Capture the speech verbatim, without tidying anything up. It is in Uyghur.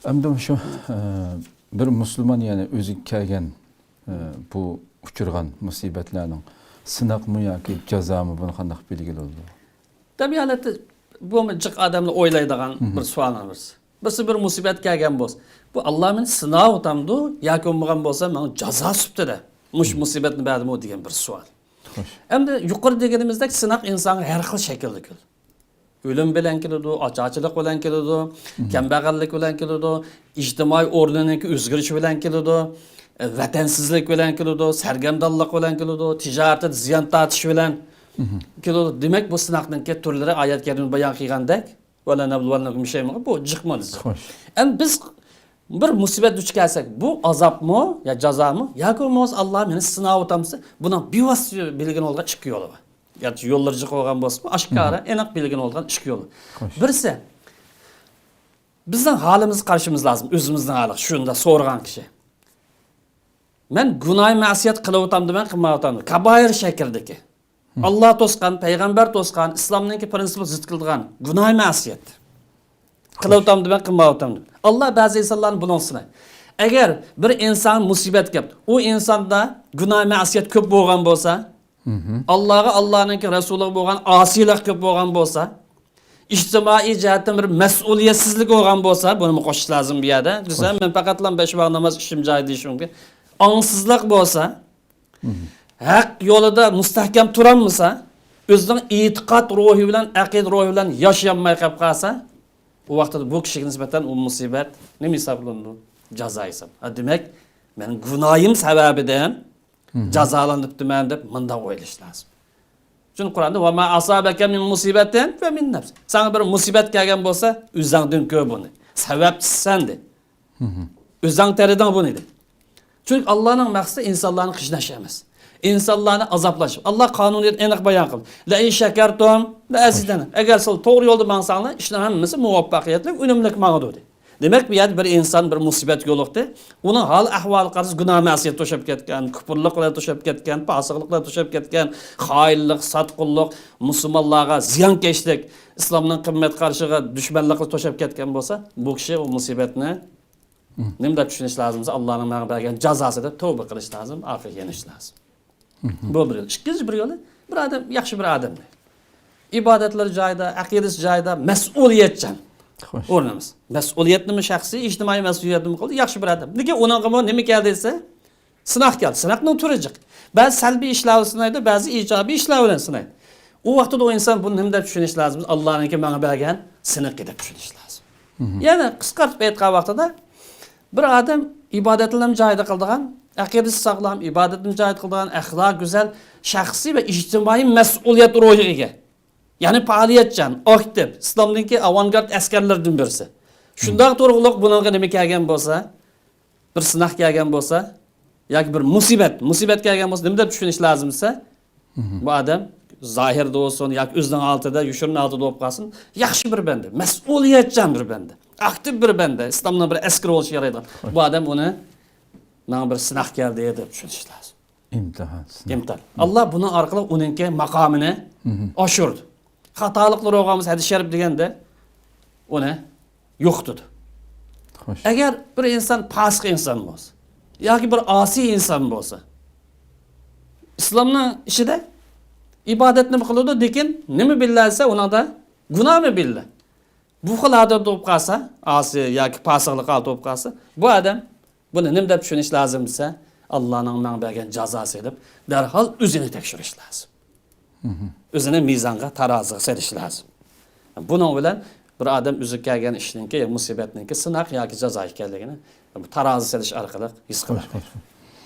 ئەمدى شۇ، ئە، بىر مۇسۇلمان، يەنى ئۆزىگە كەلگەن، ئە، بۇ ئۇچرىغان مۇسىبەتلەرنىڭ سىناقمۇ ياكى جازامۇ، بۇنى قانداق بىلگىلى بولىدۇ؟ تەبىئىي ھالەتتە بۇ جىق ئادەملەر ئويلايدىغان بىر سوئالنىڭ بىرسى. بىرسى بىر مۇسىبەت كەلگەن بولسا، بۇ ئاللا مېنى سىناۋاتامدۇ ياكى بولمىغان بولسا ماڭا جازا سۈپىتىدە مۇشۇ مۇسىبەتنى بەردىمۇ دېگەن بىر سوئال. خوش. ئەمدى يۇقىرى دېگىنىمىزدەك سىناق ئىنسانغا ھەر خىل شەكىلدە كېلىدۇ. ئۆلۈم بىلەن كېلىدۇ، ئاچارچىلىق بىلەن كېلىدۇ، كەمبەغەللىك بىلەن كېلىدۇ، ئىجتىمائىي ئورنىنىڭكى ئۆزگىرىشى بىلەن كېلىدۇ، ۋەتەنسىزلىك بىلەن كېلىدۇ، سەرگەردانلىق بىلەن كېلىدۇ، تىجارىتىدە زىيان تارتىش بىلەن كېلىدۇ. دېمەك، بۇ سىناقنىڭكى تۈرلىرى ئايەت كەرىمدە بايان قىلغاندەك، ۋەلەنەبلۇۋەننەكۇم بىشەيئىن، بۇ جىقمۇ دېسە. خوش. ئەمدى بىز بىر مۇسىبەت دۇچ كەلسەك، بۇ ئازابمۇ يا جازامۇ ياكى بولمىسا ئاللا مېنى سىناۋاتامسا، بۇنىڭ بىۋاسىتە بىلگىلى بولىدىغان ئىككى يولى بار. ياكى يوللىرى جىق بولغان بولسىمۇ، ئاشكارا، ئېنىق بىلگىلى بولىدىغان ئىككى يول. خوش. بىرسى، بىزنىڭ ھالىمىزنى قارىشىمىز لازىم، ئۆزىمىزنىڭ ھالى. شۇنداق سورىغان كىشى. مەن گۇناھ مەسىيەت قىلىۋاتامدىمەن، قىلمايۋاتامدىمەن؟ كابائىر شەكلىدىكى. ئاللا توسقان، پەيغەمبەر توسقان، ئىسلامنىڭكى پرىنسىپىغا زىت كېلىدىغان گۇناھ مەسىيەت. قىلىۋاتامدىمەن، قىلمايۋاتامدىمەن؟ ئاللا بەزى ئىنسانلارنى بۇنىڭغا سىنايدۇ. ئەگەر بىر ئىنسان مۇسىبەت كەپتۇ، ئۇ ئىنساندا گۇناھ مەسىيەت كۆپ بولغان بولسا، ئاللاغا، ئاللانىڭكى رەسۇلىغا بولغان ئاسىيلىق كۆپ بولغان بولسا، ئىجتىمائىي جەھەتتىن بىر مەسئۇلىيەتسىزلىك بولغان بولسا، بۇنىمۇ قوشۇش لازىم بۇ يەردە. دېسە، خوش. مەن پەقەتلا بەش ۋاق ناماز، ئۈچ جاي دېيىشىم مۇمكىن. ئاڭسىزلىق بولسا، ھەق يولىدا مۇستەھكەم تۇرالمىسا، ئۆزىنىڭ ئېتىقاد روھى بىلەن، ئەقىدە روھى بىلەن ياشىيالماي قېلىپ قالسا، ئۇ ۋاقىتتا بۇ كىشىگە نىسبەتەن ئۇ مۇسىبەت نېمە ھېسابلىنىدۇ؟ جازا ھېساب. ھە، دېمەك، مەن گۇناھىم سەۋەبىدىن جازالىنىپتىمەن دەپ مۇنداق ئويلاش لازىم. چۈنكى قۇرئاندا، «ۋە ما ئاسابەكە مىن مۇسىبەتىن فە مىن نەفسىك.» ساڭا بىر مۇسىبەت كەلگەن بولسا، ئۆزۈڭدىن كۆر بۇنى. سەۋەبچىسەن دە. ئۆزۈڭ تېرىدىڭ بۇنى دە. چۈنكى ئاللانىڭ مەقسىتى ئىنسانلارنى قىيناش ئەمەس. ئىنسانلارنى ئازابلاش. ئاللا قانۇنىيەتنى ئېنىق بايان قىلدى. «لەئىن شەكەرتۇم لەئەزىدەننەكۇم.» ئەگەر سىلەر توغرا يولدا ماڭساڭلار، ئىشلار ھەممىسى مۇۋەپپەقىيەتلىك، ئۈنۈملۈك ماڭىدۇ دېدى. دېمەك، بۇ يەردە بىر ئىنسان بىر مۇسىبەتكە يولۇقتى. ئۇنىڭ ھال ئەھۋالىغا قارىسا، گۇناھ مەسىيەت توشۇپ كەتكەن، كۇپۇرلۇق بىلەن توشۇپ كەتكەن، پاسىقلىق بىلەن توشۇپ كەتكەن، خائىنلىق، ساتقۇنلۇق، مۇسۇلمانلارغا زىيانكەشلىك، ئىسلامنىڭ قىممەت قارىشىغا دۈشمەنلىقلا توشۇپ كەتكەن بولسا، بۇ كىشى ئۇ مۇسىبەتنى نېمە دەپ چۈشىنىش لازىم دېسە، ئاللانىڭ ماڭا بەرگەن جازاسى دەپ تەۋبە قىلىش لازىم، ئارقىغا يېنىش لازىم. بۇ بىر يول. ئىككىنچى بىر يولى، بىر ئادەم ياخشى بىر ئادەمدى. ئىبادەتلىرى جايىدا، ئەقىدىسى جايىدا، مەسئۇلىيەتچان. خوش. ئورنىمىز. مەسئۇلىيەتنىمۇ شەخسىي، ئىجتىمائىي مەسئۇلىيەتنىمۇ قىلدى، ياخشى بىر ئادەم. لېكىن ئۇنىڭغىمۇ نېمە كەلدى دېسە، سىناق كەلدى. سىناقنىڭ تۈرى جىق. بەزى سەلبىي ئىشلار بىلەن سىنايدۇ، بەزى ئىجابىي ئىشلار بىلەن سىنايدۇ. ئۇ ۋاقىتتا ئۇ ئىنسان بۇنى نېمە دەپ چۈشىنىش لازىم؟ ئاللانىڭكى ماڭا بەرگەن سىنىقى دەپ چۈشىنىش لازىم. يەنى قىسقارتىپ ئېيتقان ۋاقتىدا، بىر ئادەم ئىبادەتلىرىنى جايىدا قىلىدىغان، ئەقىدىسى ساغلام، ئىبادەتنى جايىدا قىلىدىغان، ئەخلاقى گۈزەل، شەخسىي ۋە ئىجتىمائىي مەسئۇلىيەت روھىغا ئىگە. يەنى پائالىيەتچان، ئاكتىپ، ئىسلامنىڭكى ئاۋانگارت ئەسكەرلىرىدىن بىرسى. شۇنداق تۇرغۇلۇق بۇنىڭغا نېمە كەلگەن بولسا، بىر سىناق كەلگەن بولسا، ياكى بىر مۇسىبەت، مۇسىبەت كەلگەن بولسا، نېمە دەپ چۈشىنىش لازىم دېسە، بۇ ئادەم زاھىردا بولسۇن ياكى ئۆزىنىڭ ھالىتىدە، يوشۇرۇن ھالىتىدە بولۇپ قالسۇن، ياخشى بىر بەندە، مەسئۇلىيەتچان بىر بەندە، ئاكتىپ بىر بەندە، ئىسلامنىڭ بىر ئەسكىرى بولۇشى يارايدىغان. بۇ ئادەم ئۇنى، ماڭا بىر سىناق كەلدى دەپ چۈشىنىش لازىم. ئىمتىھان. ئىمتىھان. ئاللا بۇنىڭ ئارقىلىق ئۇنىڭكى ماقامىنى ئاشۇردى. خاتالىقلىرى بولغان بولسا، ھەدىس شەرىپ دېگەندە ئۇنى يوقىتىدۇ. خوش. ئەگەر بىر ئىنسان پاسىق ئىنسان بولسا ياكى بىر ئاسىي ئىنسان بولسا، ئىسلامنىڭ ئىچىدە ئىبادەتنى قىلىدۇ، لېكىن نېمە بىللە دېسە، ئۇنىڭدا گۇناھمۇ بىللە. بۇ خىل ھالەتتە بولۇپ قالسا، ئاسىي ياكى پاسىقلىق ھالىتى بولۇپ قالسا، بۇ ئادەم بۇنى نېمە دەپ چۈشىنىش لازىم دېسە، ئاللانىڭ ماڭا بەرگەن جازاسى دەپ دەرھال ئۆزىنى تەكشۈرۈش لازىم. ئۆزىنى مىزانغا، تارازىغا سېلىش لازىم. بۇنىڭ بىلەن بىر ئادەم ئۆزىگە كەلگەن ئىشنىڭكى، مۇسىبەتنىڭكى سىناق ياكى جازا ئىكەنلىكىنى بۇ تارازا سېلىش ئارقىلىق ھېس قىلىدۇ. خوش، خوش.